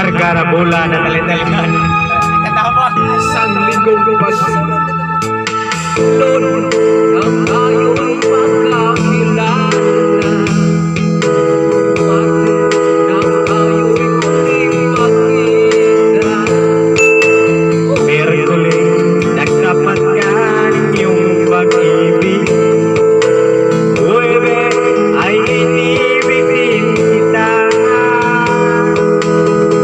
Larga na bola na talitalitan. Katawa. Isang linggong pasunod Nang tayo'y magkakilala, Martes nang tayo'y muling magkita. Miyerkules, nagtapat ka ninyong pag-ibig. Huwebes ay inibig din kita.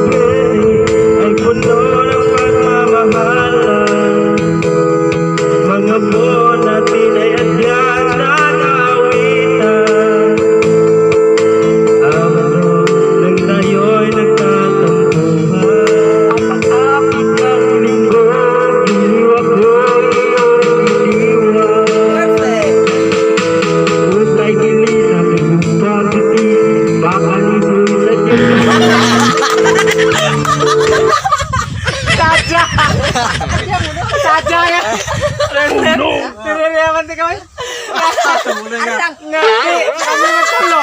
Biyernes ay puno ng pagmamahalan. Mga buwan natin ay adyan na awitan. Sabado nang tayo'y nagtatampuhan. Apat ng linggo, giliw ako iyong giliwa. Perfect. Ukay gili sa pagpagati, baka libo'y sa Diyos. Sadya. Sadya ya. No. Nililiyaman din kami. Nga. Kami magtulo.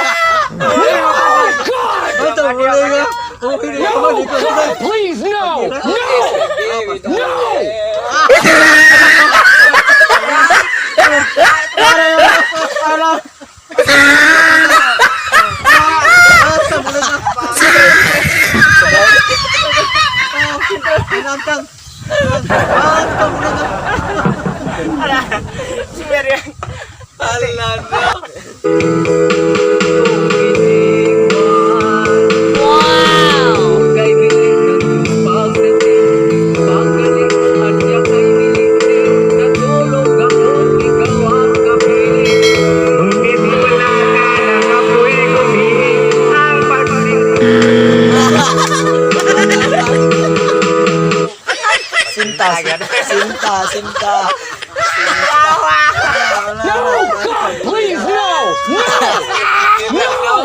Please, no! No! No! Super yan. Ala na. Wow! Kay bilis ng iyong pagdating, pagaling at yakay niliglig, natulog ako, ikaw ang kapiling. Ngunit wala ka ng apoy gumihik ang pagsinta. Sinta, sinta, sinta. No! God, please, no! No! No!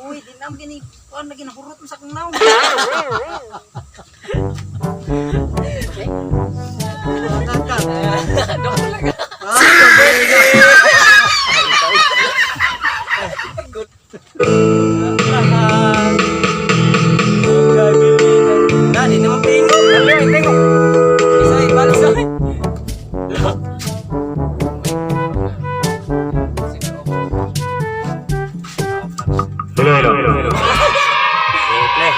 Uy, di na gini. Kuan lagi nahurot mo sa akong naong. Nani naman pingo. Isa, ibalik sa akin. Hello, hello. Play.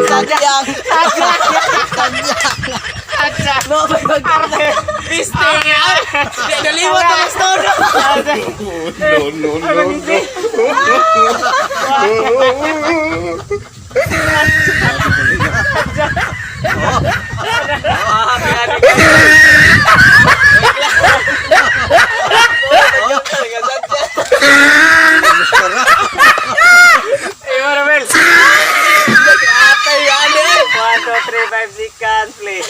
Sadyang. Sadyang. Sadya. No, Arte. Pisting yan. Naliwat ang pastor. No, no, no, no. Iwan na, Mel. Atay yan eh. 1, 2, 3, 5, 6, can play.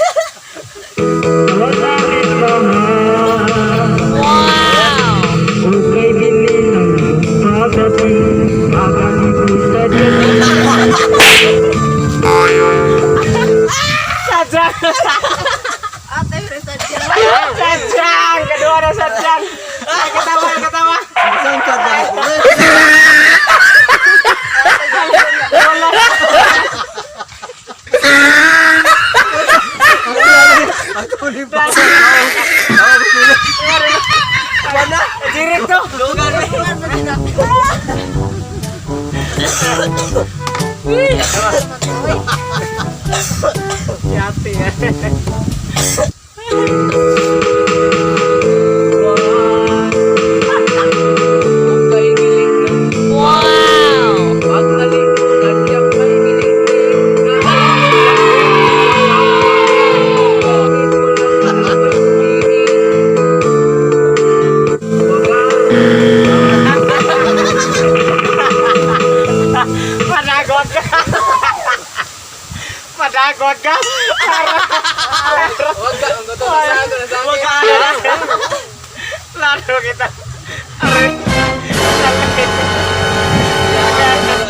Masakit mahal. Ukay bilin ng iyong pagdating, baka libo'y sa Diyos. Sadya. Ate, rin sadya. Sadyang. Kedua na sadyang. Ay, katawa, katawa. Wala. Jirit to. Yati eh. Kay bilis ng Wow! pagdating, at yakay niliglig, Madagot ka. Madagot ka. Huwag ka, ang totoo sa akin, sa Huwag akin. ka. Laro kita. Aray.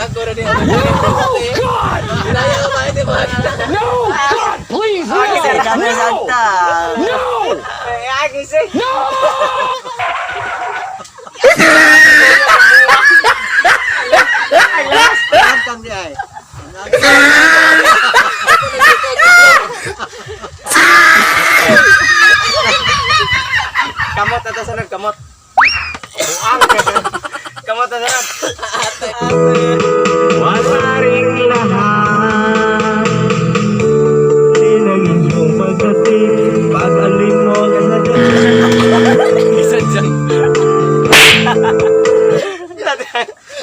Ako rin. Oh, God! Inaya ka. No! God, please, no! Kami No! sagta. No! Ay, gisi. No! Kang di ay. Kamot na to sunod, kamot. Buang. Kamot na sunod. Wala ring lahat Tinang inyong pagdating Pag-alim mo ka sa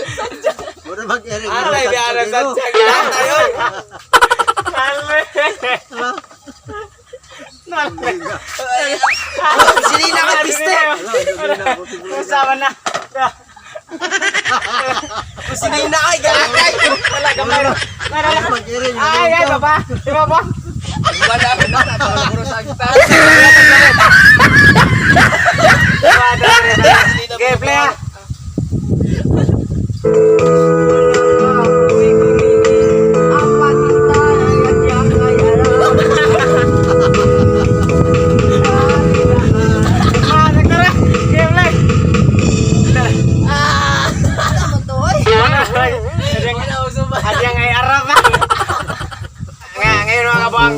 Sadyang. Mura mag-ere. Atay, biara sadyang. Atay, oy. Silina ka, piste. Usapan na. Silina ay, galatay. Wala gamay. Wala. Mag-ere. Ay, ay, baba. Di ba ba? Wala na. Puro sagta. Okay, play ah. Ang patinta ay sadyang ay aram. Ah, nagtara. Okay, play. Ano mo to, oy? Adyang adyang ay arap ah. Nga, ngayon mga kabuang,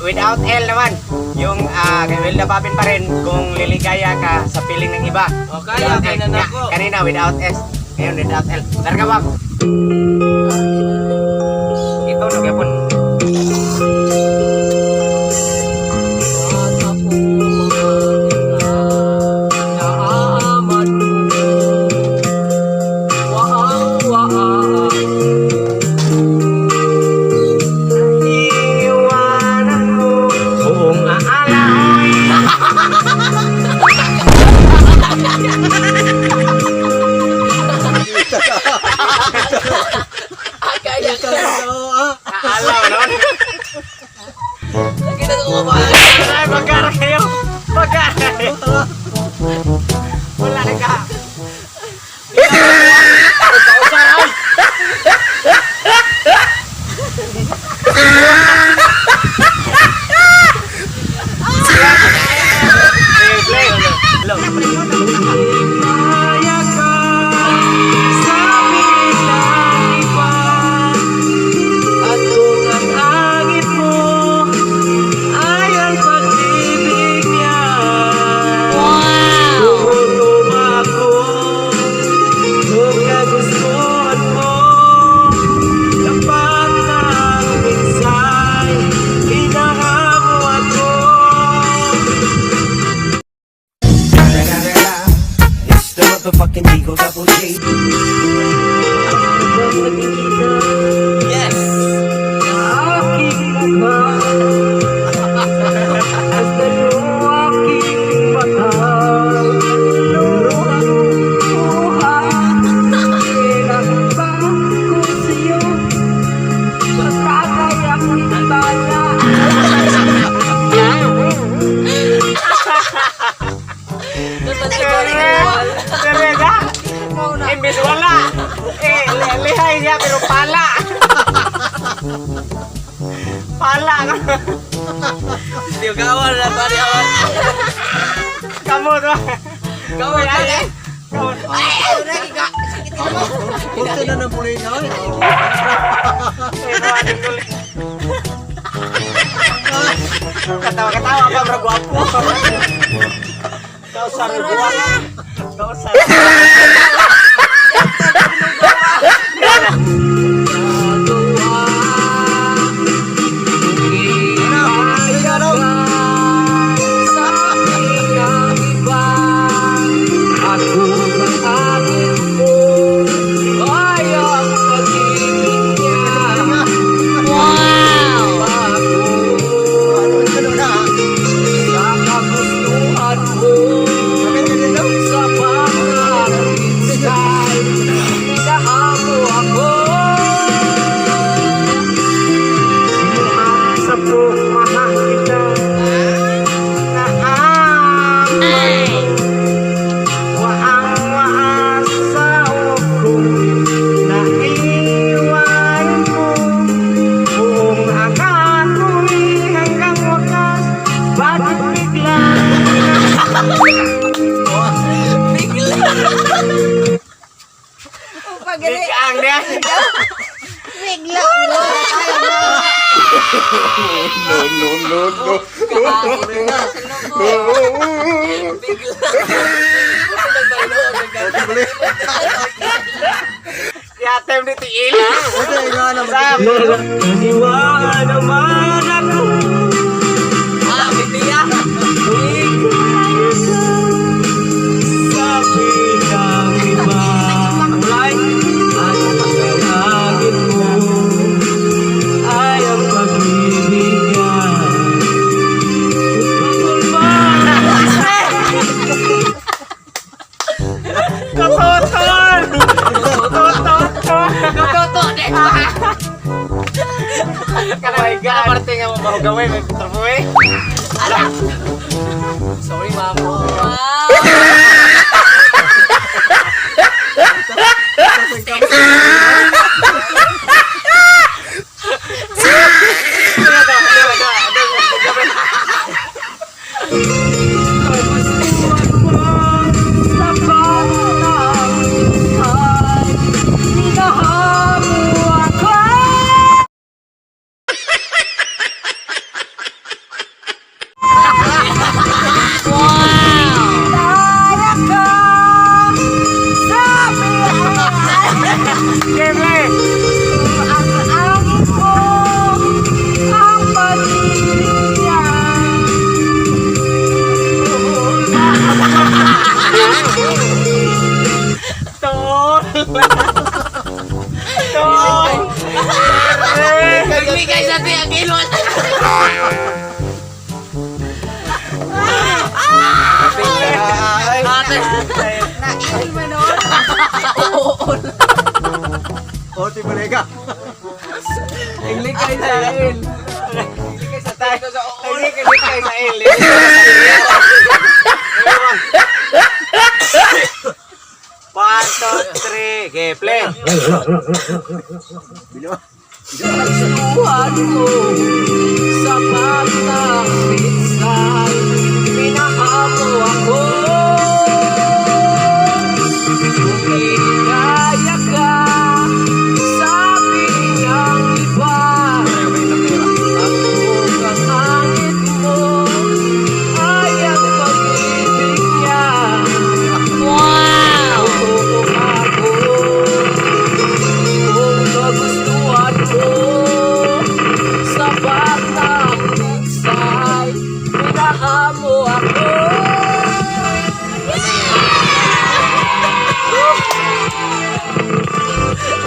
without L naman, yung kay Wilda Papin pa rin kung liligaya ka sa piling ng iba. O, kaya, Without kaya L. na Nga, ako. kanina, without S. Ngayon, without L. Tara ka, Bang. Ito, nagyapon. Naaman mo. Waang waang. Iiwanan mo buong aalaoy. Kaya ka. Aalaw, no? Nakita ko kumain. Ay, magkara kayo! Magkara kayo! Wala na ka! Play, play. At kung ang angit mo ay ang pag-ibig niya. Wow! Tumuto ba ako kung kagustuhan mo? Dapat lang minsan hinahamo ako. It's the motherfucking Eagle Double G. Yes! Aking mukha At aking mata Luha Pinagba ko sa'yo Pagkakaya kita Serega! Imbis wala! Eh, lihay niya pero pala! Pala! Hindi, gawal na pare awan. Kamu to! Gawal ka eh. Kamu! Ay, lagi ka. Sakit mo. Punta na ng pulay na. Katawa-katawa pa bro, gwapo. Kau sar gwapo. Kau sar. At kung ang angit mo ay ang pag-ibig niya. Wow! Ako sa kagustuhan mo, sa pangangit. pagiri. Biglang niya. Bigla mo. Bigla. Yatem ni tiil. Sam. Ah, bigla. Tutol! Tutol! Totoo, di ba? Oh my God. Parte nga mo mahugawin, may trupo eh. Sorry, mamo. Wow. Game Ang angin ko, ang pag-ibig niya. Tol! Tol! Nagbigay sa tiya kilot. Ate. Nail man nun. Oti balega. Inglikay sa il. Inglikay sa tayo sa oo. Hindi ka sa L. One, two, three, okay, play. Gustuhan ko sa pagkakitsan, pinahamo ako. Kumikaya ka sa ng iba. Ako ang angit mo ay ang pag-ibig niya. Wow! Oo, ako kung magustuhan mo sa batang minsay, pinahamo ako.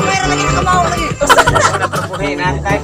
Meron lagi nakamao lagi. Trupuhin natin.